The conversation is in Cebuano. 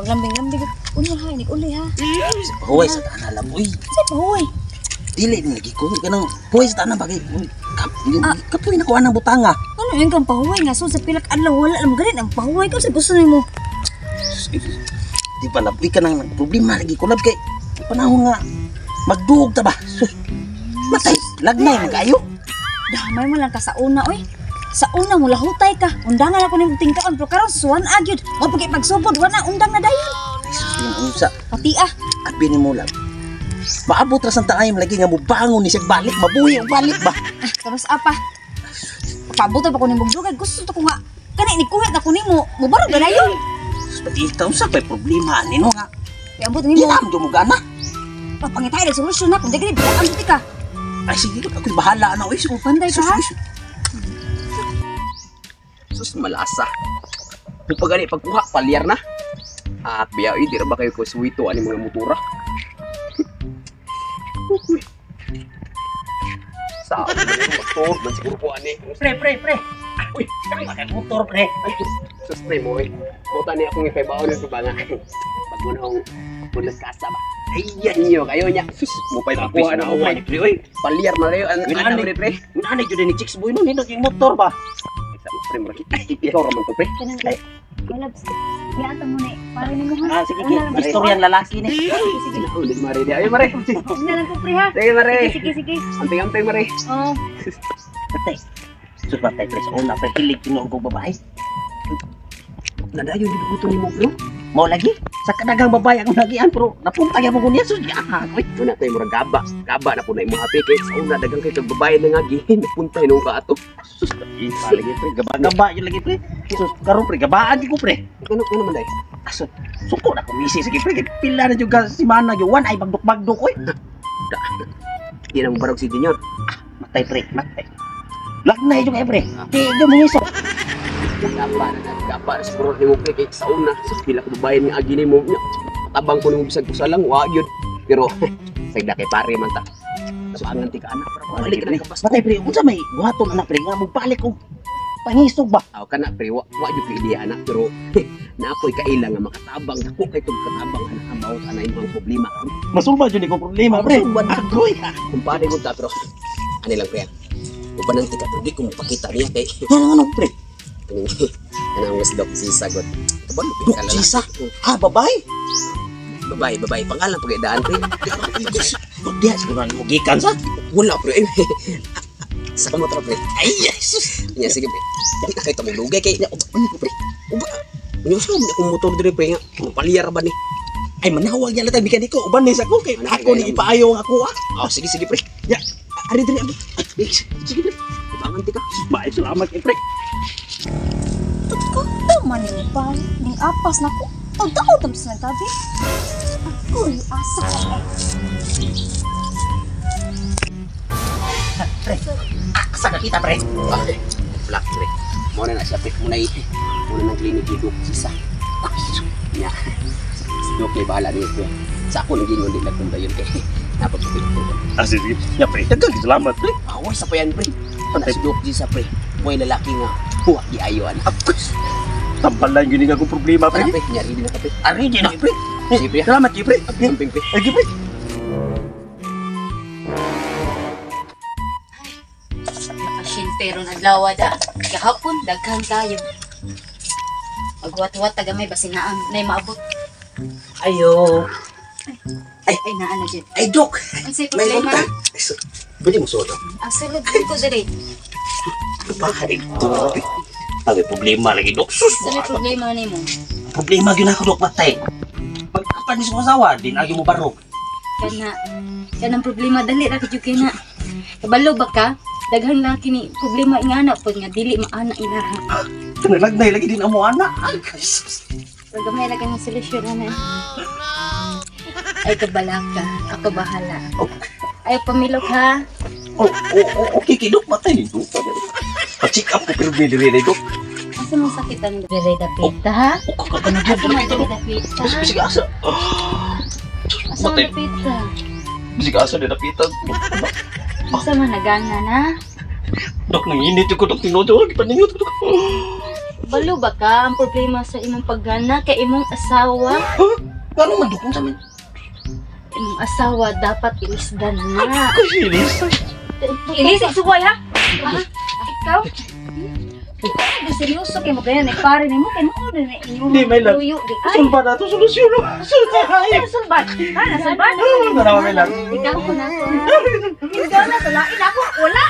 Paglambing-lambing. Unya ha, inig uli ha. Huway sa tanan lab uy. Say pahuway. Dili ni lagi ko kanang huway sa tanan bagay. Kapoy na ko anang butanga. Ano yung kang pahuway nga so sa pilak adlaw wala lang ganit ang pahuway ka sa gusto nimo. Di ba lab uy kanang problema lagi ko lab kay panahon nga magduog ta ba. Sus, matay, lagnay man kaayo. Damay mo lang ka sa una oy. Sa una mo lahutay ka. Undangan ako nimo tingkaon pero karon suwan agyud. Mo pag pagsubod wala undang na dayon. Ay, sus, yun, unsa Pati ah. abi nimo lab. Maabot ra sa taayim lagi nga mobangon ni siya balik, mabuhi ang balik ba. Ah, tapos apa. Paabot pa ko nimo dugay gusto to ko nga kani ni kuhit na ko nimo. Mubarog na dayon. Sus, pati ikaw unsa pa'y problema ani no nga. Paabot Di nimo. na mo gana. Pangitay og solusyon na kung di gani ang ka. Ay sige, ako'y bahala na oy. O panday ka Sus, ha. uy. Sus, malasa. Kung pa gani pagkuha, palyar na. At biya, di ra ba kayo kuswito ani mga motora? Sa ako man yung motor, man siguro ko ani. Pre, pre, pre. Uy, Ay, motor pre. sus pre mo eh. Buta ni akong ipaibaon ng tubanga. Bago na akong pulas kasa ba. Ay, yan niyo kayo niya. Sus, Mo pa'y Nakuha na ako, pre. pre oy. Palyar na layo. Ang Wala ano ni- pre, pre. Unani jud ni chicks boy no nindot yung motor ba. Ay, sa pre mo Ikaw raman to pre. Kanang Malabs. Gianta mo ni para nimo ha. Ah, sige, sige. Istoryang lalaki ni. Sige, sige. Ulit mare di. Ay mare. Una lang ko pre ha. Sige mare. Sige, sige, sige. Amping-amping mare. Oh. Patay. Sus patay pre sa una pre hilig tinuog og babae. Nadayon di ko ni mo bro. Mao lagi sa kadagang babae ang nagian pero napunta gyapon ko niya sus ya. Uy, ito na tayo murag gaba. Gaba na po na imong happy kay sa una dagang kay kag babae na nga gihin napunta nung ka ato. Sus isa lagi pre gaba-gaba yun lagi pre. Sus karon pre gabaan di ko pre. Ano ano man day? Aso suko na ko misi sige pre pila na jud ka semana gyud one ay bagdok-bagdok oy. Di na mo barog si Junior. Matay pre, matay. Lagnay jud kay pre. Di jud mo ngisok. Gaba na gaba na siguro nimo pre kay sa una sa pila ka babae nga agi nimo. Nya, Tabang ko nimo bisag usa lang wa gyud. Pero sagda kay pare man ta. Tabangan ti ka anak para balik na ka Matay pre, unsa may buhaton anak pre nga mo balik og pangisog ba? Aw kana pre wa wa gyud ko ideya anak pero naakoy kaila nga makatabang dako kay tug katabang anak about ana imong problema. Masulba jud ko problema pre. Masulba na. Agoy. Kumpare mo ta pero ani lang pre. Ubanan ti ka pero di ko mapakita niya kay Ano ano pre? Kanang mas Doc Sisa god. Kabalo Dok Sisa? Ah, babae. Babae, babae pangalan pagidaan pre. Dok diha siguro mo gikan sa. Wala pre. Sa kamot ra pre. Ay, Jesus. Nya sige pre. Di na kay tamong lugay kay nya uba ko pre. Uba. Unya sa man akong motor dire pre nga. Mapalyar ba ni? Ay manawag niya latay bikan ko uban ni sa ko kay Manawag ako ni niya. ipaayo ang ako ah. Oh, sige sige pre. Ya. Ari dire abi. Ay, sige pre. Ibangan ti ka. Maay salamat kay pre. Ko, tama ni balik ning apas nako. Tagtaod tam sa tabi. Ako asa ka. Pre. Asa ka kita pre? Okay. Black pre. Mo na na siya pre. Muna muna ng clinic ni Doc Sisa. Nya. Si Doc kay bahala niyo pre. Sa ako naging hindi nagpunta yun kay napagpapit ko. Ah, sige. Ya pre, daghang salamat pre. Away sa payan pre. Ana si Doc Sisa pre. May lalaki nga huwa di ayo ana. Tambalan yun nga akong problema pre. Pre, pre, nyari din na ka pre. Ari di na pre. Sige pre. Salamat kay pre. Amping pre. Ay pre. Nakashinteron adlaw da. Gahapon daghan tayo. Magwat-wat taga may basinaan nay maabot. Ayo. Ay naa na jud. Ay dok. Unsay May problema? kontak. Ay, pwede mo suot. Ang sulod ko diri. Bakit ito? Ay, problema lagi dok. Sus, Sa may problema nimo? problema gyud ako dok matay. Pagkapan ni sa asawa, din agyo mo barog. Kana kanang problema dali ra gyud kay na. Kabalo ba ka? Daghan laki ni problema ingana pod nga dili maana ilaha. Kanalagnay lagi din amo ana. Ay, sus. Pero gamay ra kang solusyon ana. Ay kabalaka, ako bahala. Oh. Ay pamilok ha. Oh, oh, oh, okay kay dok matay. Dok. Pa-check up ko pero dili dili dok. Asa mong sakit ang dili dapita ha? Oh, ka ka na Asa man dok. dili dapita? Bisig asa. Asa man Matay. dapita? Bisig asa di dapitan. Asa man nagana na? Dok nanginit ko dok tinuod ko paningot ko. Dok. Balo ba ka ang problema sa imong paggana kay imong asawa? Huh? Ano man dukong sa man? Imong asawa dapat ilisdan na. Kusilis. Ilis suway ha. Ha? Ikaw? Ay, seryoso kay mo ganyan eh pare nimo kay mo na inyo. Di, may love. Tuyo di ay. Sulba na to solusyon. Sulba ay. Ano sulbat? Ha, nasulbat? Tanawa may love. Ikaw ko na ko. Ikaw na sa lain ako wala.